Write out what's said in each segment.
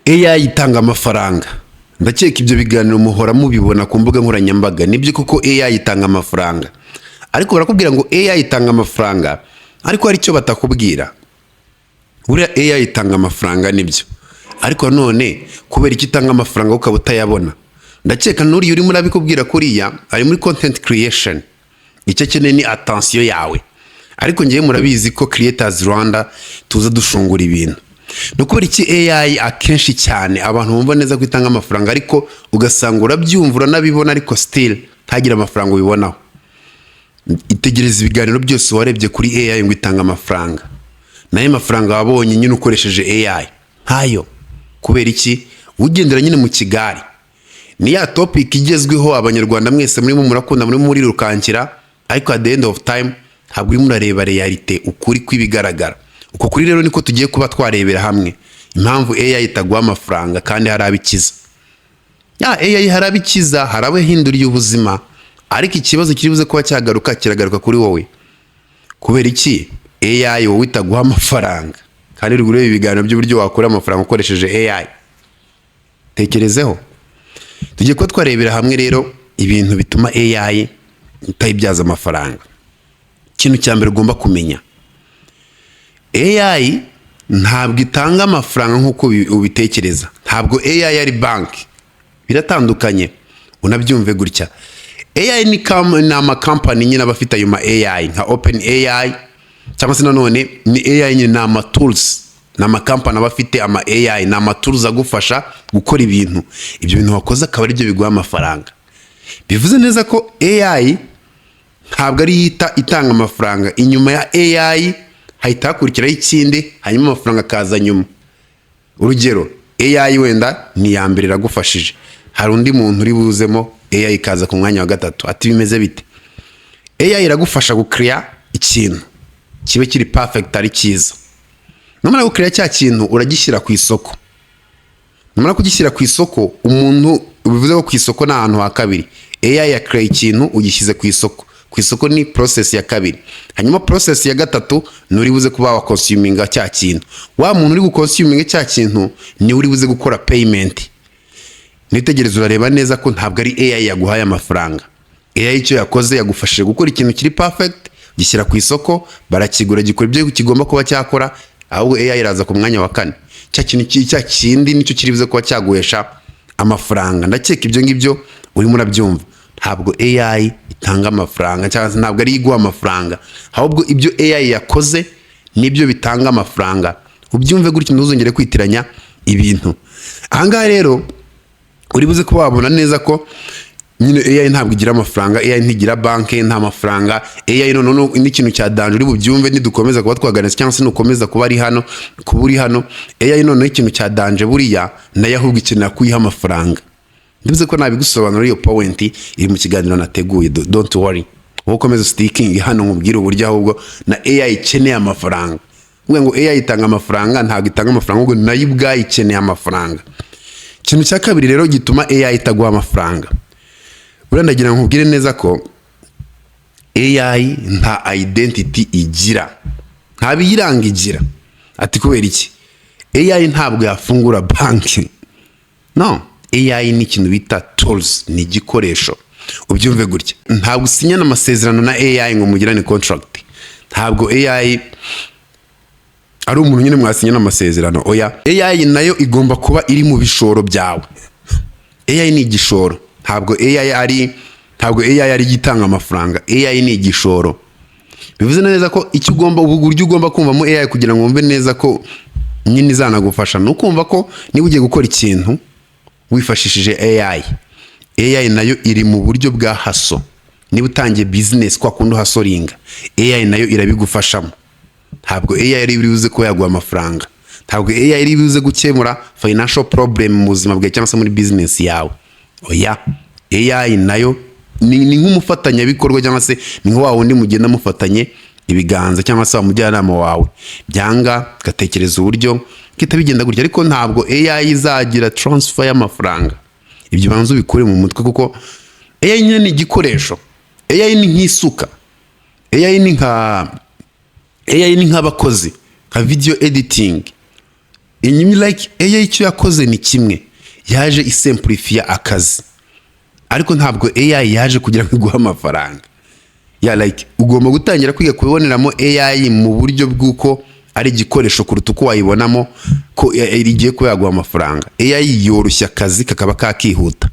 AI itanga amafaranga. Ndakeka ibyo biganiro muhora mubibona ku mbuga nkoranyambaga. Nibyo koko, AI itanga amafaranga, ariko barakubwira ngo AI itanga amafaranga, ariko hari icyo batakubwira. Buriya AI itanga amafaranga, nibyo, ariko none kubera icyo itanga amafaranga ukaba utayabona? Ndakeka n'uriya urimo urabikubwira kuriya ari muri content creation, icyo akeneye ni attention yawe. Ariko ngewe murabizi ko Creators Rwanda tuza dushungura ibintu. Ni ukubera iki AI akenshi cyane abantu bumva neza ko itanga amafaranga, ariko ugasanga urabyumva, uranabibona, ariko still ntagire amafaranga ubibonaho? Itegereza ibiganiro byose warebye kuri AI ngo itanga amafaranga, nayo mafaranga wabonye nyine ukoresheje AI ntayo. Kubera iki? Ugendera nyine mu kigare, ni ya topic igezweho, Abanyarwanda mwese murimo murakunda, murimo murirukankira, ariko at the end of time ntabwo urimo urareba réalité, ukuri kw'ibigaragara. Uko kuri rero niko tugiye kuba twarebera hamwe, impamvu AI itaguha amafaranga kandi hari abikiza. Ya AI hari abikiza, hari abo yahinduriye ubuzima, ariko ikibazo kiri buze kuba cyagaruka, kiragaruka kuri wowe. Kubera iki AI wowe itaguha amafaranga kandi uri kureba ibiganiro by'uburyo wakura amafaranga ukoresheje AI? Tekerezeho. Tugiye kuba twarebera hamwe rero ibintu bituma AI utayibyaza amafaranga. Ikintu cya mbere ugomba kumenya, AI ntabwo itanga amafaranga nk'uko ubitekereza. Ntabwo AI ari banki, biratandukanye, unabyumve gutya. AI ni amakampani nyine aba afite ayo ma AI nka Open AI, cyangwa se nanone ni AI nyine, ni ama tools, ni amakampani aba afite ama AI, ni ama tools agufasha gukora ibintu. Ibyo bintu wakoze akaba aribyo biguha amafaranga. Bivuze neza ko AI ntabwo ari yita itanga amafaranga. Inyuma ya AI hahita hakurikiraho ikindi, hanyuma amafaranga akaza nyuma. Urugero, AI wenda ni iya mbere iragufashije, hari undi muntu uri buzemo, AI ikaza ku mwanya wa gatatu. Ati bimeze bite? AI iragufasha gukiriya ikintu kibe kiri perfect, ari cyiza. Numara gukiriya cya kintu, uragishyira ku isoko. Numara kugishyira ku isoko, umuntu, bivuze ko ku isoko ni ahantu ha kabiri. AI yakiriye ikintu, ugishyize ku isoko. Ku isoko ni process ya kabiri. Hanyuma process ya gatatu ni uri buze kuba wakonsuminga cya kintu. Wa muntu uri gukonsuminga cya kintu ni uri buze gukora payment. Nitegereza, urareba neza ko ntabwo ari AI yaguhaye amafaranga. AI icyo yakoze, yagufashije gukora ikintu kiri perfect, gishyira ku isoko, barakigura, gikora ibyo kigomba kuba cyakora. Ahubwo AI iraza ku mwanya wa kane. Cya kintu cya kindi nicyo kiri buze kuba cyaguhesha amafaranga. Ndakeka ibyo ngibyo urimo urabyumva. Ntabwo AI itanga amafaranga, cyangwa se ntabwo ari iguha amafaranga, ahubwo ibyo AI yakoze nibyo bitanga amafaranga. Ubyumve gutyo, ntuzongere kwitiranya ibintu. Ahangaha rero uri buze kuba wabona neza ko nyine AI ntabwo igira amafaranga, AI ntigira banki, nta mafaranga AI. Noneho n'ikintu cya danger uri bubyumve nidukomeza kuba twaganira, cyangwa se nukomeza kuba ari hano, kuba uri hano. AI noneho ikintu cya danger, buriya nayo ahubwo ikenera kuyiha amafaranga. Ndibuze ko nabigusobanura, iyo point iri mu kiganiro nateguye. Don't worry, wowe ukomeza sticking hano, nkubwire uburyo ahubwo na AI ikeneye amafaranga. Uvuga ngo AI itanga amafaranga, ntabwo itanga amafaranga, ahubwo nayo ubwayo ikeneye amafaranga. Ikintu cya kabiri rero gituma AI itaguha amafaranga, buriya ndagira ngo nkubwire neza ko AI nta identity igira, nta biyiranga igira. Ati kubera iki? AI ntabwo yafungura banki, no. AI ni ikintu bita tools, ni igikoresho. Ubyumve gutya, ntabwo usinyana amasezerano na AI ngo mugirane contract. Ntabwo AI ari umuntu nyine mwasinyana amasezerano, oya. AI nayo igomba kuba iri mu bishoro byawe. AI ni igishoro. Ntabwo AI ari igitanga amafaranga, AI ni igishoro. Bivuze neza ko icyo ugomba, uburyo ugomba kumvamo AI kugira ngo wumve neza ko nyine izanagufasha, ni ukumva ko niba ugiye gukora ikintu wifashishije AI, AI nayo iri mu buryo bwa hustle. Niba utangiye business, kwa kundi uhustlinga, AI nayo irabigufashamo. Ntabwo AI ari buze kuba yaguha amafaranga, ntabwo AI ari buze gukemura financial problem mu buzima bwawe cyangwa se muri business yawe, oya. AI nayo ni nk'umufatanyabikorwa, cyangwa se ni nka wa wundi mugenda mufatanye ibiganza, cyangwa se wa mujyanama wawe. Byanga gatekereza uburyo kita bigenda gutya, ariko ntabwo AI izagira transfer y'amafaranga. Ibyo banza ubikure mu mutwe, kuko AI nyine ni igikoresho. AI ni nk'isuka, AI ni nk'abakozi, nka video editing. Inyuma, like, AI icyo yakoze ni kimwe, yaje isimplifiya akazi, ariko ntabwo AI yaje kugira ngo iguhe amafaranga ya, like, ugomba gutangira kwiga kubiboneramo AI mu buryo bw'uko ari igikoresho kuruta uko wayibonamo ko igiye kuba yaguha amafaranga. AI yoroshya akazi kakaba kakihuta,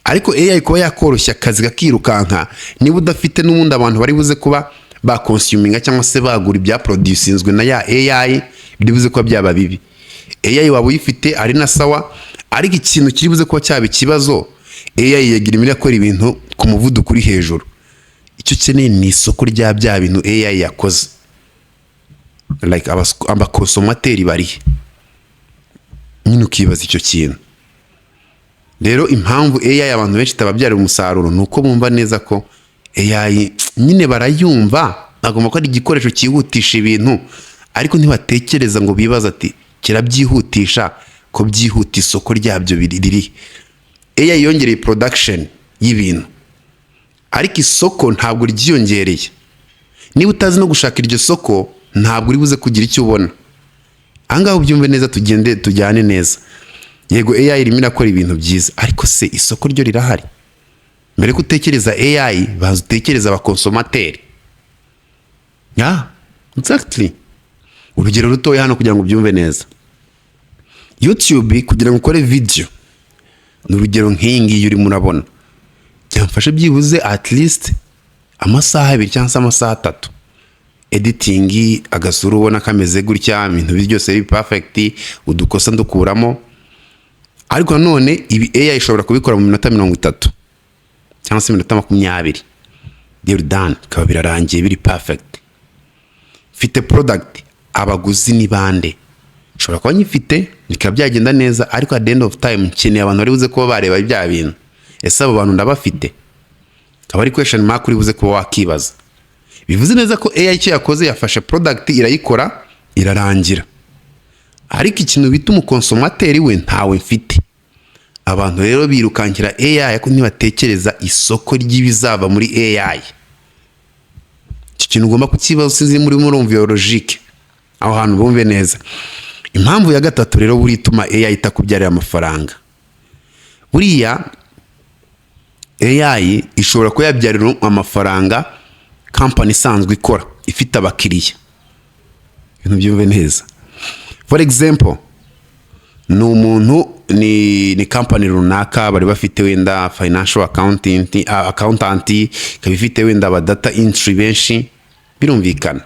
ariko AI kuba yakoroshya akazi kakirukanka, niba udafite n'ubundi abantu bari buze kuba baconsuminga cyangwa se bagura ibyaproducinzwe na ya AI, biri buze kuba byaba bibi. AI waba uyifite ari na sawa, ariko ikintu kiri buze kuba cyaba ikibazo, AI yagira irimo irakora ibintu ku muvuduko uri hejuru. Icyo ukeneye ni isoko rya bya bintu AI yakoze. Like, abaconsommateurs barihe nyine? Ukibaza icyo kintu. Rero impamvu AI abantu benshi itababyarira umusaruro ni uko bumva neza ko AI nyine barayumva, bagomba ko ari igikoresho cyihutisha ibintu, ariko ntibatekereza ngo bibaze ati: "Kirabyihutisha ko byihuta, isoko ryabyo riri?" AI yongereye production y'ibintu, ariko isoko ntabwo ryiyongereye. Niba utazi no gushaka iryo soko, ntabwo uri buze kugira icyo ubona. Ahangaha ubyumve neza, tugende tujyane neza. Yego, AI irimo irakora ibintu byiza, ariko se isoko ryo rirahari? Mbere ko utekereza AI, baza utekereza abaconsommateurs. Yeah, exactly. Urugero rutoya hano kugira ngo ubyumve neza: YouTube, kugira ngo ukore video, ni urugero nk'iyi ngiyi urimo urabona, byamfashe byibuze at least amasaha 2 cyangwa se amasaha 3. Editing, agasura ubona kameze gutya, ibintu byose biri perfect, udukosa ndukuramo. Ariko nanone ibi AI ishobora kubikora mu minota 30 cyangwa se iminota 20, deal done, bikaba birarangiye biri perfect. Mfite product, abaguzi ni bande? Nshobora kuba nyifite bikaba byagenda neza, ariko at the end of time nkeneye abantu bari buze kuba bareba bya bintu. Ese abo bantu ndabafite? Akaba ari question mark uri buze kuba wakibaza. Bivuze neza ko AI icyo yakoze, yafashe product irayikora irarangira, ariko ikintu bita umuconsommateur we ntawe mfite. Abantu rero birukankira AI, ariko ntibatekereza isoko ry'ibizava muri AI. Icyo kintu ugomba kukibaza. Sinzi muri murumva iyo logique aho hantu, bumve neza. Impamvu ya gatatu rero buriya ituma AI itakubyarira amafaranga: buriya AI ishobora kuba yabyarira amafaranga kampani isanzwe ikora, ifite abakiriya. Ibintu byumve neza. For example, ni umuntu, ni kampani runaka bari bafite wenda financial accountant, ikaba ifite wenda aba data entry benshi, birumvikana,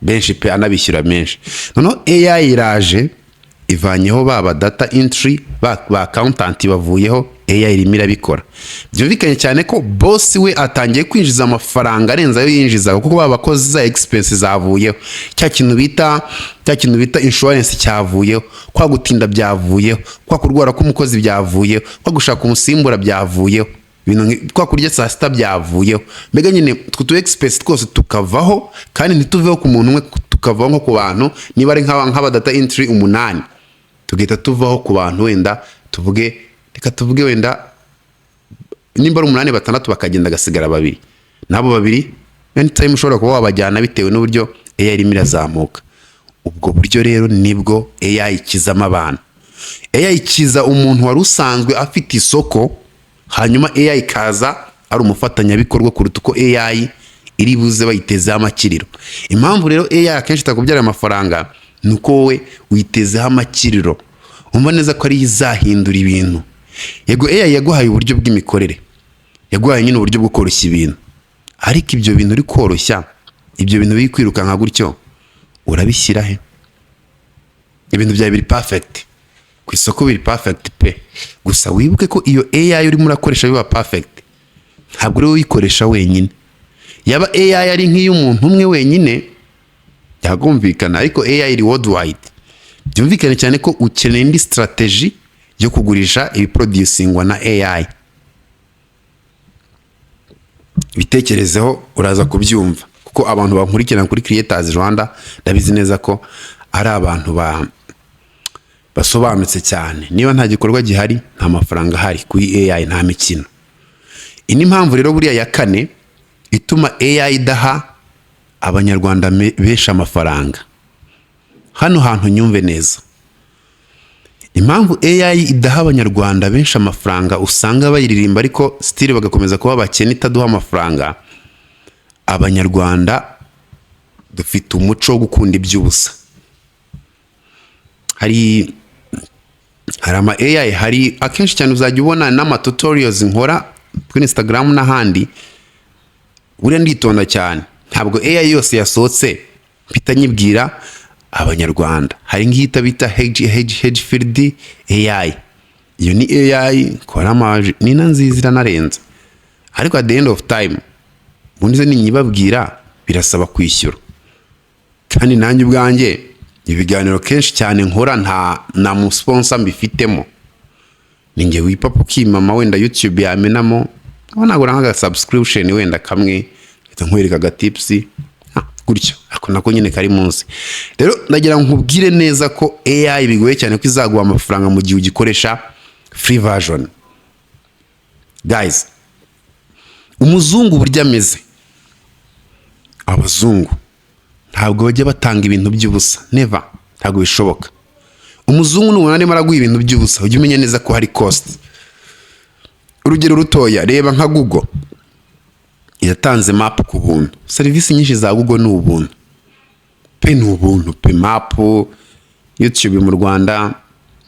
benshi pe, anabishyura menshi. Noneho AI iraje ivanyeho ba data entry, ba accountant bavuyeho, AI irimo irabikora. Byumvikanye cyane ko boss we atangiye kwinjiza amafaranga arenze ayo yinjizaga, kuko ba bakozi za expense zavuyeho, cya kintu bita insurance cyavuyeho, kwa gutinda byavuyeho, kwa kurwara k'umukozi byavuyeho, kwa gushaka umusimbura byavuyeho, ibintu kwa kurya saa sita byavuyeho. Mbega nyine utwo tu expense twose tukavaho, kandi ntituveho ku muntu umwe, tukavaho nko ku bantu niba ari nk'aba data entry umunani, tugahita tuvaho ku bantu wenda tuvuge, reka tuvuge wenda nimba ari umunani, batandatu bakagenda, agasigara babiri. N'abo babiri anytime ushobora kuba wabajyana bitewe n'uburyo AI irimo irazamuka. Ubwo buryo rero nibwo AI ikizamo abantu. AI ikiza umuntu wari usanzwe afite isoko, hanyuma AI ikaza ari umufatanyabikorwa kuruta uko AI iri buze bayitezeho amakiriro. Impamvu rero AI akenshi itakubyara amafaranga ni uko wowe uyitezeho amakiriro, wumva neza ko ariyo izahindura ibintu. Yego, AI yaguhaye uburyo bw'imikorere, yaguhaye nyine uburyo bwo koroshya ibintu, ariko ibyo bintu uri koroshya, ibyo bintu biri kwirukanka gutyo, urabishyira he? Ibintu byawe biri perfect ku isoko, biri perfect pe. Gusa wibuke ko iyo AI urimo urakoresha biba perfect, ntabwo uri uyikoresha wenyine. Yaba AI ari nk'iy'umuntu umwe wenyine byakumvikana, ariko AI iri worldwide. Byumvikane cyane ko ukeneye indi strategy yo kugurisha ibiproducingwa na AI. Bitekerezeho, uraza kubyumva, kuko abantu bankurikirana kuri Creators Rwanda ndabizi neza ko ari abantu basobanutse cyane. Niba nta gikorwa gihari, nta mafaranga ahari kuri AI, nta mikino. Iyi ni impamvu rero buriya ya kane ituma AI idaha Abanyarwanda benshi amafaranga. Hano hantu nyumve neza. Impamvu AI idaha Abanyarwanda benshi amafaranga, usanga bayiririmba ariko still bagakomeza kuba abakene, itaduha amafaranga, Abanyarwanda dufite umuco wo gukunda iby'ubusa. Hari ama AI, hari akenshi cyane uzajya ubona n'ama tutorials nkora kuri Instagram n'ahandi. Buriya nditonda cyane, ntabwo AI yose yasohotse mpita nyibwira Abanyarwanda. Hari nk'ihita bita Higgsfield AI. Iyo ni AI kora amaje, ni na nziza, iranarenze, ariko at the end of time ubundi se ninyibabwira birasaba kwishyura. Kandi nanjye ubwanjye ibiganiro kenshi cyane nkora nta na mu sponsor mbifitemo, ni njye wipapa ukimama. Wenda YouTube yamenamo nkaba nagura nk'aga subscription wenda kamwe, nkahita nkwereka aga tips gutyo, ako nako nyine kari munsi. Rero ndagira ngo nkubwire neza ko AI bigoye cyane ko izaguha amafaranga mu gihe ugikoresha free version. Guys, umuzungu uburyo ameze, abazungu ntabwo bajya batanga ibintu by'ubusa, never, ntabwo bishoboka. Umuzungu nubona arimo araguha ibintu by'ubusa, ujye umenya neza ko hari cost. Urugero rutoya, reba nka Google yatanze map ku buntu. Serivisi nyinshi za Google ni ubuntu pe, ni ubuntu pe. Map, YouTube mu Rwanda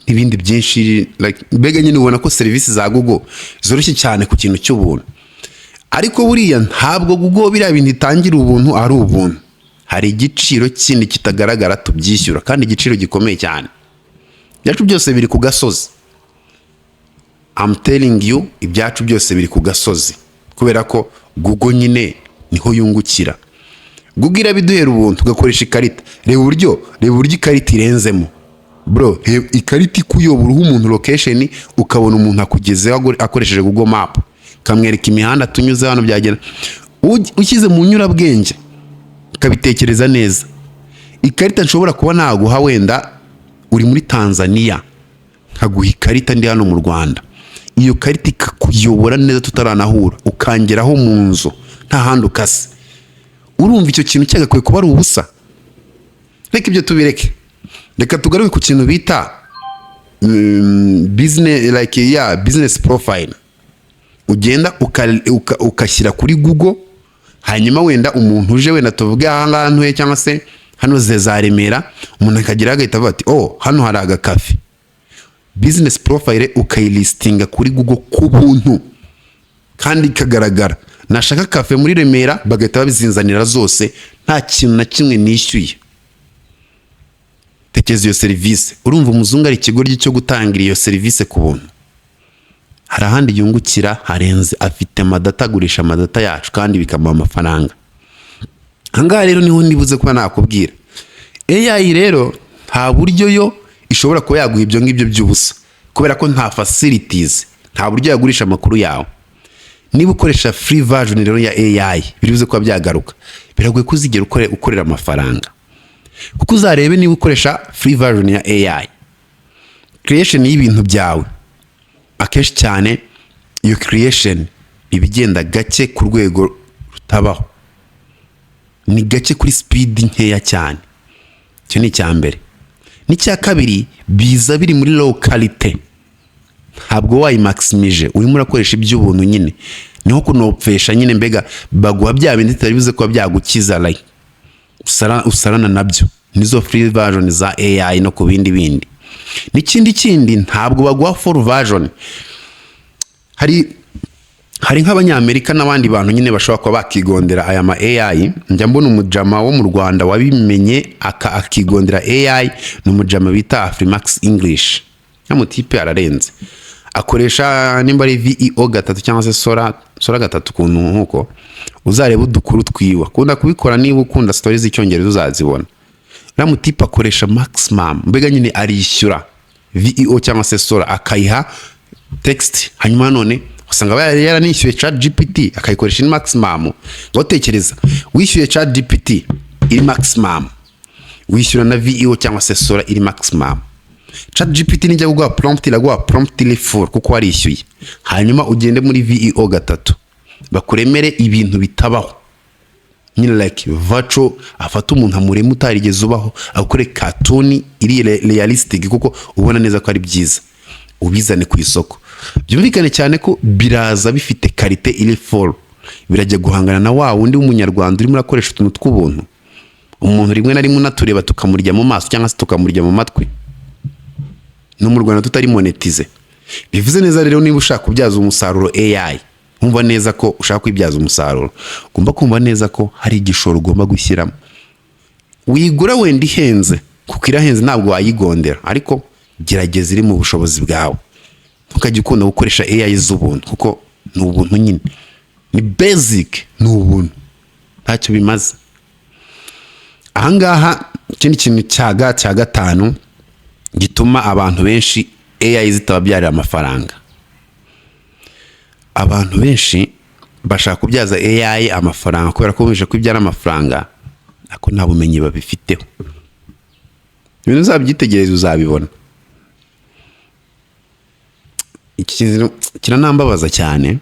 n'ibindi byinshi, like, mbega nyine ubona ko serivisi za Google zoroshye cyane ku kintu cy'ubuntu. Ariko buriya ntabwo Google biriya bintu itangira ubuntu ari ubuntu, hari igiciro kindi kitagaragara tubyishyura, kandi igiciro gikomeye cyane. Ibyacu byose biri ku gasozi, I'm telling you, ibyacu byose biri ku gasozi, kubera ko Google nyine niho yungukira. Google irabiduhera ubuntu tugakoresha ikarita. Reba uburyo ikarita irenzemo, bro. Reba ikarita ikuyobora, uha umuntu location, ukabona umuntu akugezeho akoresheje Google Map, kamwereka imihanda tunyuze hano byagenda. Ushyize mu nyurabwenge ukabitekereza neza, ikarita nshobora kuba naguha, wenda uri muri Tanzania, nkaguha ikarita ndi hano mu Rwanda, iyo karita ikakuyobora neza tutaranahura, ukangeraho mu nzu nta handi ukase, urumva icyo kintu cyagakwiye kuba ari ubusa? Reka ibyo tubireke, reka tugaruke ku kintu bita business, like, yeah, business profile. Ugenda ukashyira kuri Google, hanyuma wenda umuntu uje, wenda tuvuge aha ngaha ntuye cyangwa se hano ze za Remera, umuntu akagera agahita avuga ati: "Oh, hano hari agakafe." Business profile ukayilistinga kuri Google ku buntu kandi ikagaragara. Nashaka kafe muri Remera bagahita babizinzanira zose, nta kintu na kimwe nishyuye. Tekereza iyo serivisi. Urumva umuzungu ari ikigoryi cyo gutangira iyo serivisi ku buntu? Hari ahandi yungukira harenze, afite amadata, agurisha amadata yacu kandi bikamuha amafaranga. Ahangaha rero niho nibuze kuba nakubwira, AI rero nta buryo yo ishobora kuba yaguha ibyo ngibyo by'ubusa, kubera ko nta facilities, nta buryo yagurisha amakuru yawe. Niba ukoresha free version rero ya AI, biribuze kuba byagaruka, biragoye ko uzigera ukorera amafaranga, kuko uzarebe niba ukoresha free version ya AI, creation y'ibintu byawe akenshi cyane iyo creation iba igenda gake ku rwego rutabaho, ni gake kuri speed nkeya cyane. Icyo ni icya mbere. N'icya kabiri, biza biri muri low quality, ntabwo wayimaximije, urimo urakoresha iby'ubuntu nyine, niho kunopfesha nyine. Mbega baguha bya bindi bitari bize kuba byagukiza, like usarana nabyo. Nizo free version za AI. No ku bindi bindi n'ikindi kindi, ntabwo baguha full version. Hari nk'Abanyamerika n'abandi bantu nyine bashobora kuba bakigondera aya ma AI. Njya mbona umujama wo mu Rwanda wabimenye akigondera AI, ni umujama bita Afrimax English. Mutipe ararenze, akoresha nimba ari VEO 3 cyangwa se Sora 3, ukuntu nkuko uzareba udukuru twiwe akunda kubikora. Niba ukunda stories z'Icyongereza uzazibona. Uriya mutipe akoresha maximum, mbega nyine arishyura VEO cyangwa se Sora, akayiha text, hanyuma none usanga aba yaranishyuye Chat GPT, akayikoresha in maximum. Ngaho tekereza wishyuye Chat GPT iri maximum, wishyura na VEO cyangwa se Sora iri maximum. Chat GPT nijya kuguha prompt, iraguha prompt iri full kuko warishyuye. Hanyuma ugende muri VEO 3 bakuremere ibintu bitabaho. Nyine like virtual, afata umuntu amurema utarigeze ubaho, akore cartoon iri realistic, kuko ubona neza ko ari byiza, ubizane ku isoko. Byumvikane cyane ko biraza bifite qualité iri full, birajya guhangana na wa wundi w'Umunyarwanda urimo urakoresha utuntu tw'ubuntu, umuntu rimwe na rimwe unatureba tukamurya mu maso cyangwa se tukamurya mu matwi, no mu Rwanda tutari monetize. Bivuze neza rero, niba ushaka kubyaza umusaruro AI, wumva neza ko ushaka kwibyaza umusaruro, ugomba kumva neza ko hari igishoro ugomba gushyiramo. Wigura wenda ihenze, kuko irahenze, ntabwo wayigondera, ariko gerageza iri mu bushobozi bwawe. Ntukajye ukunda gukoresha AI z'ubuntu, kuko ni ubuntu nyine, ni basic, ni ubuntu, ntacyo bimaze. Ahangaha ikindi kintu cya gatanu gituma abantu benshi AI zitababyarira amafaranga: abantu benshi bashaka kubyaza AI amafaranga kubera ko bumvise ko ibyara amafaranga, ariko nta bumenyi babifiteho. Ibintu uzabyitegereza uzabibona. Iki kintu kiranambabaza cyane.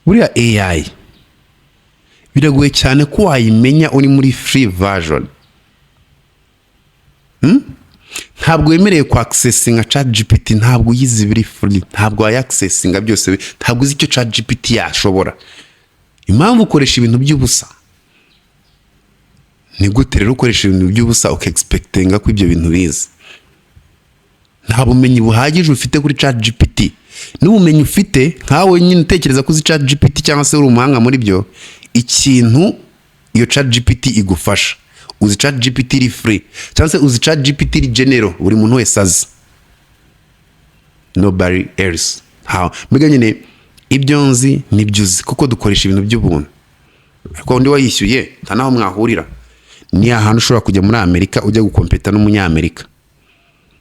Buriya AI biragoye cyane ko wayimenya uri muri free version. Ntabwo wemerewe ku accessinga ChatGPT, ntabwo uyizi biri free, ntabwo wayaccessinga byose, ntabwo uzi icyo ChatGPT yashobora. Impamvu ukoresha ibintu by'ubusa. Ni gute rero ukoresha ibintu by'ubusa ukexpectinga ko ibyo bintu bizi? Nta bumenyi buhagije ufite kuri ChatGPT. N'ubumenyi ufite nkawe nyine utekereza ko uzi ChatGPT cyangwa se uri umuhanga muri byo, ikintu iyo ChatGPT igufasha, uzi ChatGPT iri free cyangwa se uzi ChatGPT iri general buri muntu wese azi? Nobody else. How? Mbega nyine ibyo nzi nibyo uzi, kuko dukoresha ibintu by'ubuntu, ariko undi wayishyuye nta naho mwahurira. Ni ahantu ushobora kujya muri Amerika ujya gukompeta n'Umunyamerika.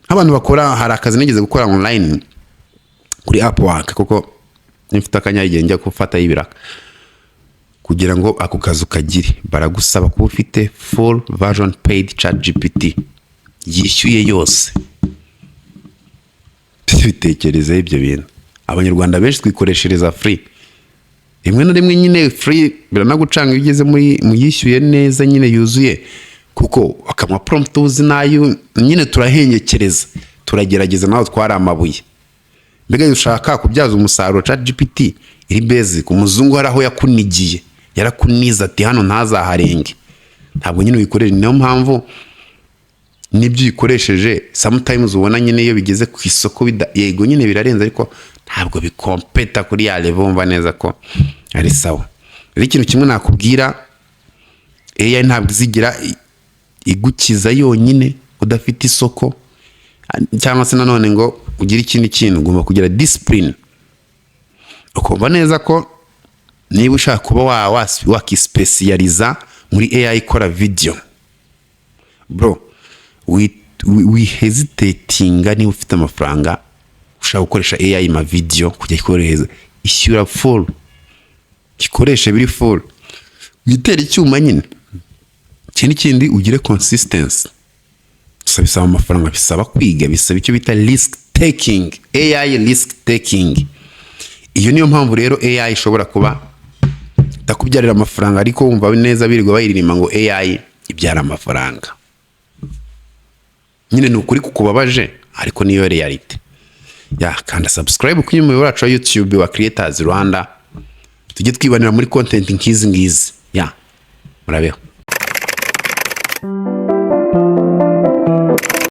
Nk'abantu bakora, hari akazi nigeze gukora online kuri Upwork, kuko mfite akanya igihe njya gufatayo ibiraka. Kugira ngo ako kazi ukagire, baragusaba kuba ufite full version paid ChatGPT yishyuye yose. Bitekerezeho ibyo bintu. Abanyarwanda benshi twikoreshereza free. Rimwe na rimwe nyine free biranagucanga iyo ugeze muri mu yishyuye neza nyine yuzuye, kuko akamwa prompt uzi nayo nyine. Turahengekereza, turagerageza, nawe twari amabuye. Mbega ushaka kubyaza umusaruro ChatGPT iri basic, umuzungu hari aho yakunigiye, yarakunize ati hano ntazaharenge. Ntabwo nyine uyikoresha. Niyo mpamvu n'ibyo uyikoresheje sometimes ubona nyine iyo bigeze ku isoko yego nyine birarenze, ariko ntabwo bikompeta kuri ya level wumva neza ko ari sawa. Rero ikintu kimwe nakubwira, AI ntabwo izigira igukiza yonyine udafite isoko, cyangwa se nanone ngo ugire ikindi kintu. Ugomba kugira discipline, ukumva neza ko niba ushaka kuba wakisipesiyaliza muri AI ikora video, bro, wihesitatinga. Niba ufite amafaranga, ushaka gukoresha AI ma video kujya ikohereza, ishyura full, ikoreshe biri full, witere icyuma nyine. Ikindi kindi, ugire consistency. Gusa bisaba amafaranga, bisaba kwiga, bisaba icyo bita risk taking, AI risk taking. Iyo niyo mpamvu rero AI ishobora kuba itakubyarira amafaranga, ariko wumva neza birirwa bayiririmba ngo AI ibyara amafaranga. Nyine ni ukuri kukubabaje, ariko niyo reality. Ya, kanda subscribe kuri umuyoboro wacu wa YouTube wa Creators Rwanda, tujye twibanira muri content nk'izi ngizi. Ya, murabeho.